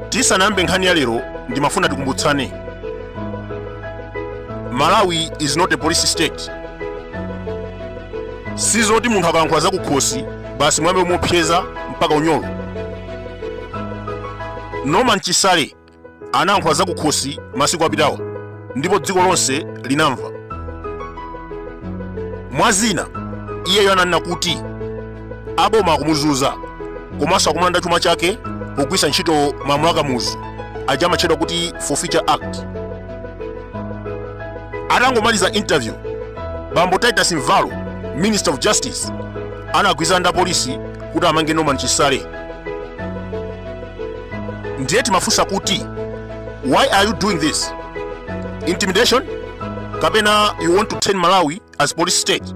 Tisanayambe nkhani ya lero, ndimafuna tikumbutsane, Malawi is not a police state. Sizoti munthu akalankhula zakukhosi basi muyambe kumuopseza mpaka unyolo. Norman Chisale anayankhula zakukhosi masiku apitawa ndipo dziko lonse linamva. Mwa zina, iyeyo ananena kuti aboma akumuzunza komanso akumulanda chuma chake pogwiritsa ntchito malamulo a Kamuzu aja amatchedwa kuti Forfeiture Act. Atangomaliza interview, bambo Titus Mvalo, Minister of Justice, anagwirizana ndi apolisi kuti amange Norman Chisale. Ndiye timafunsa kuti, why are you doing this? Intimidation, kapena you want to turn Malawi as police state?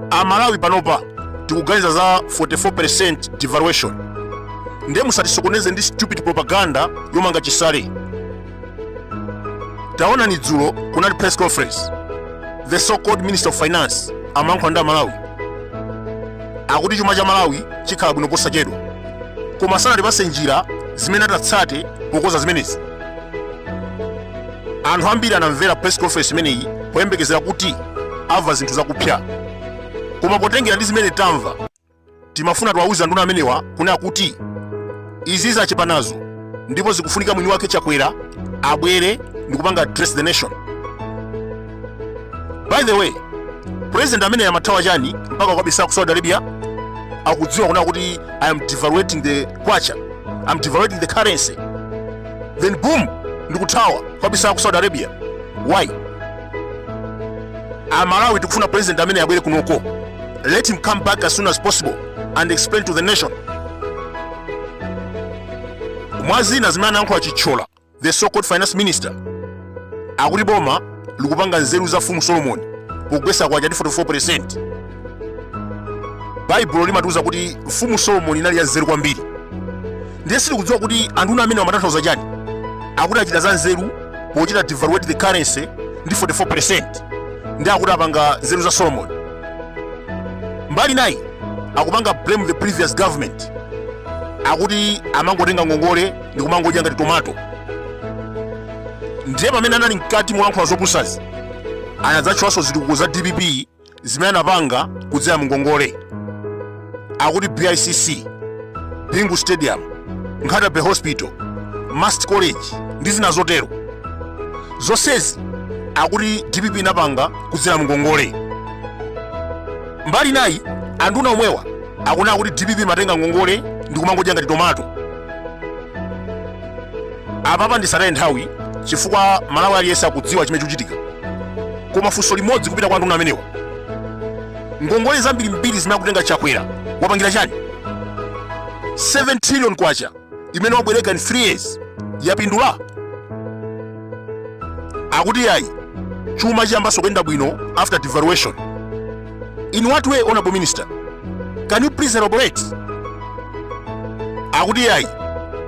Amalawi panopa tikuganiza za 44% devaluation, ndiye musatisokoneze ndi stupid propaganda yomanga Chisale. Taonani, dzulo kunali press conference, the so called Minister of Finance amayankhula ndi Amalawi, akuti chuma cha Malawi chikhala bwino posachedwa, koma sanatipatse njira zimene atatsate pokonza zimenezi. Anthu ambiri anamvera press conference imeneyi poyembekezera kuti amva zinthu zakupsa, koma potengera ndi zimene tamva, timafuna tiwauze anduna amenewa kunena kuti izi zachepa nazo ndipo zikufunika mwini wake Chakwera abwere ndi kupanga address the nation. By the way, president amene amathawa chani mpaka kukabisala ku Saudi Arabia? Akudziwa kunena kuti I am devaluating the kwacha, I'm devaluating the currency, then boom, ndikuthawa kukabisala ku Saudi Arabia. Why? Amalawi tikufuna president amene abwere kunoko. Let him come back as soon as possible and explain to the nation. Mwa zina zimene anayankhula Chithyola, the so called finance minister, akuti boma likupanga nzeru za Mfumu Solomoni pogwetsa kwacha ndi 44%. Baibulo limatiuza kuti Mfumu Solomoni inali ya nzeru kwambiri, ndiye sitikudziwa kuti anduna amene amatanthauza chani. Akuti achita za nzeru pochita devaluate the currency ndi 44%, ndi akuti apanga nzeru za Solomon. Mbali nayi akupanga blame the previous government, akuti amangotenga ngongole ndi kumangodya ngati tomato. Ndiye pamene anali mkati molankhula zopusazi, anadzatchulanso zitukuko za DPP zimene anapanga kudzera mu ngongole. Akuti BICC, Bingu Stadium, Nkhata Bay Hospital, MUST College ndi zina zotero, zonsezi akuti DPP inapanga kudzera mu ngongole. Mbali nayi anduna omwewa akunena kuti DPP imatenga ngongole ndi kumangodya ngati tomato. Apapa ndisataye nthawi chifukwa Malawi aliyense akudziwa chimene chikuchitika, koma funso limodzi kupita kwa anduna amenewa: ngongole zambirimbiri zimene akutenga Chakwera wapangira chani? 7 trillion kwacha imene wabwereka in 3 years yapindula? Akuti yayi, chuma chiyambanso kuyenda bwino after devaluation. In what way, honorable minister? Can you please elaborate? Akuti yayi,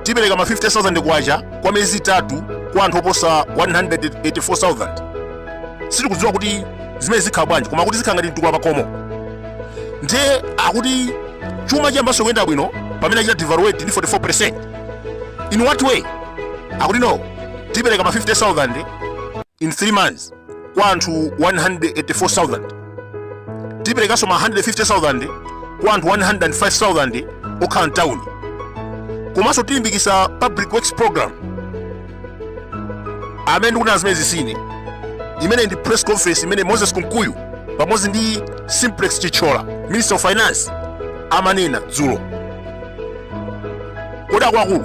tipereka ma 50,000 kwacha kwa miyezi 3 kwa anthu oposa 184,000. Sitikudziwa kuti zimene zikhala bwanji, koma akuti zikhala ngati mtukula pakhomo. Ndiye akuti chuma chiyambanso kuyenda bwino pamene achita devaluate ndi 44%. In what way? Akuti no, tipereka ma 50,000 in 3 months kwa anthu 184,000, tiperekanso ma 150,000 kwa anthu 105,000 okhala mtawuni, komanso tilimbikisa public works program. Amene ndikunena zimene zisine, imene ndi press conference imene Moses Kunkuyu pamodzi ndi Simplex Chithyola, Minister of Finance, amanena dzulo. Kodi akuluakulu,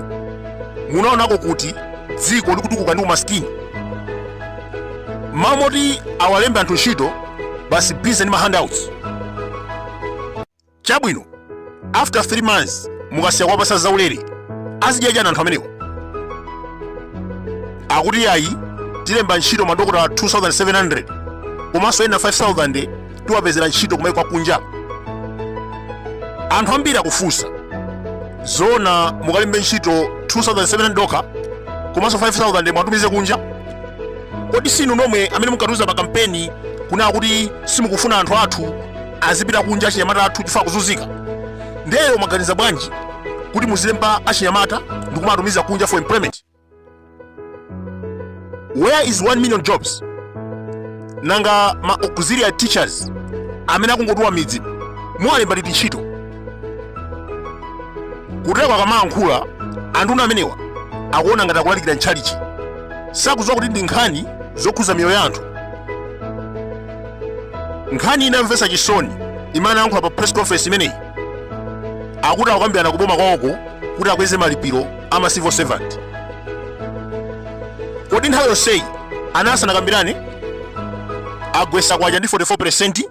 munaonako kuti dziko likutukuka ndi umasikini? Mmalo moti awalembe anthu ntchito, basi busy ndi ma handouts. Chabwino, after 3 months mukasiya kuwapasa zaulere, azidya chani anthu amenewa? Akuti yayi, tilemba ntchito madokotala 2700 komanso ena 5000 tiwapezera ntchito kumaiko akunja. Anthu ambiri akufunsa, zoona mukalembe ntchito 2700 okha komanso 5000 mwatumize kunja. Kodi sinu nomwe amene munkatiuza pa kampeni kunena kuti simukufuna anthu athu azipita kunja, achinyamata athu, chifukwa akuzunzika? Ndiye mwaganiza bwanji kuti muzilemba achinyamata ndikumatumiza kunja for employment? Where is 1 million jobs? Nanga ma auxiliary teachers amene akungotuwa midzi muwalemba liti ntchito? Kutero akamayankhula anduna amenewa akuona ngati akulalikira ntchalichi, sakudziwa kuti ndi nkhani zokhuza miyoyo ya anthu. Nkhani ina yomvetsa chisoni imene anayankhula pa press conference imeneyi, akuti akukambirana kuboma kwawoko kuti akweze malipiro a ma civil servant. Kodi nthawi yonseyi ana asanakambirane? Agwesa kwacha ndi 44%,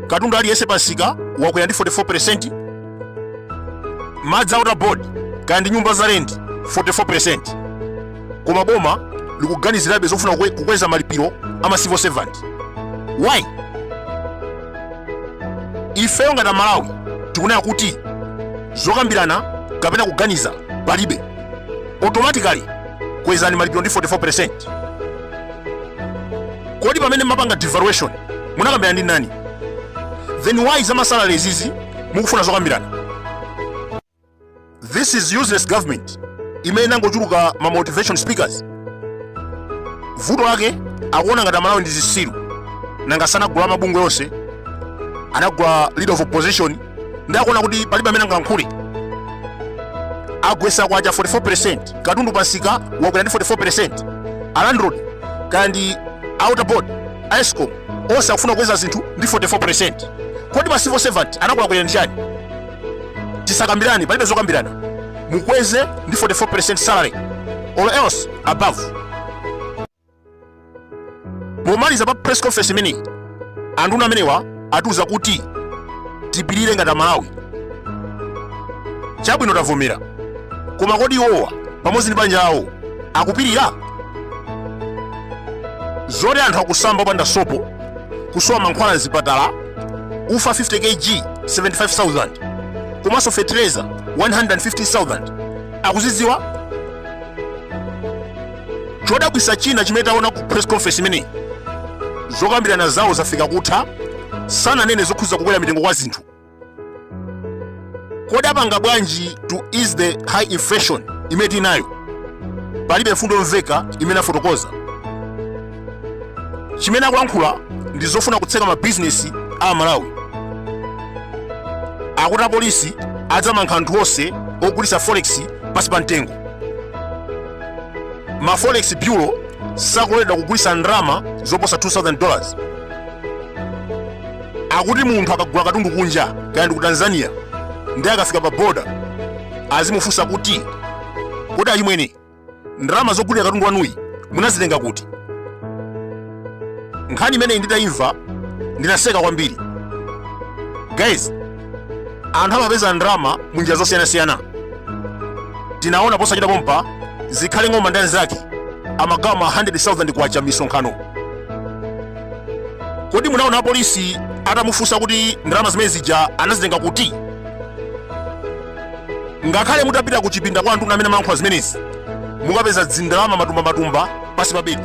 katundu aliyense pamsika wakwera ndi 44%, madzi a Water Board kaya ndi nyumba za rent 44%, koma boma likuganizirabe zofuna kukweza malipiro a ma civil servant. Why? Ifeyo ngati Amalawi tikunena kuti zokambirana kapena kuganiza palibe, automatically kwezani malipiro ndi 44%. Kodi pamene mapanga devaluation munakambirana ndi ndani? Then why za masalary izizi mukufuna zokambirana? This is useless government imene inangochuluka ma motivation speakers. Vuto lake akuona ngati Amalawi ndi zisilu. Nanga sanagula mabungwe onse, anagula leader of opposition, ndi akuona kuti palibe amene angayankhule. Agwesa kwacha 44%, katundu pamsika wakwera ndi 44%, a landlord kaya ndi a Water Board, ESCOM, onse akufuna kukweza zinthu ndi 44%. Kodi ma civil servant anakulakwira ndi chani? Tisakambirane, palibe zokambirana, mukweze ndi 44% salary or else above. Pomaliza pa press conference imeneyi, anduna amenewa atiuza kuti tipirire ngati Amalawi. Chabwino, tavomera, koma kodi iwowa pamodzi ndi banja lawo akupirira? Zoti anthu akusamba opanda sopo, kusowa mankhwala mzipatala, ufa 50 kg 75,000 komanso fertilizer 150,000, akuzidziwa? Chodabwisa china chimene taona ku press conference imeneyi, zokambirana zawo zafika kutha, sananene zokhuza kukwera mitengo kwa zinthu. Kodi apanga bwanji to ease the high inflation imene tinayo? Palibe mfundo yomveka imene afotokoza. Chimene akulankhula ndi zofuna kutseka mabizinesi a Malawi. Akuti apolisi adzamanga anthu onse ogulitsa forex pansi pa mtengo. Ma forex bureau sakuloledwa kugulitsa ndalama zoposa $2000. Akuti munthu akagula katundu kunja, kaya ndi ku Tanzania, ndi akafika pa boda azimufunsa kuti, "Kodi achimwene, ndalama zogulira katundu wanuyi munazitenga kuti?" Nkhani imeneyi nditayimva ndinaseka kwambiri. Guys, anthu amapeza ndalama munjira zosiyanasiyana. Tinaona posachita pompa Zikhale Ng'oma ndi anzake amagawa ma 100,000 kwacha m'misonkhano. Kodi munaona apolisi atamufunsa kuti ndalama zimene zija anazitenga kuti? Ngakhale mutapita ku chipinda kwa anduna amene amayankhula zimenezi, mukapeza dzindalama matumba matumba pasi pa bedi.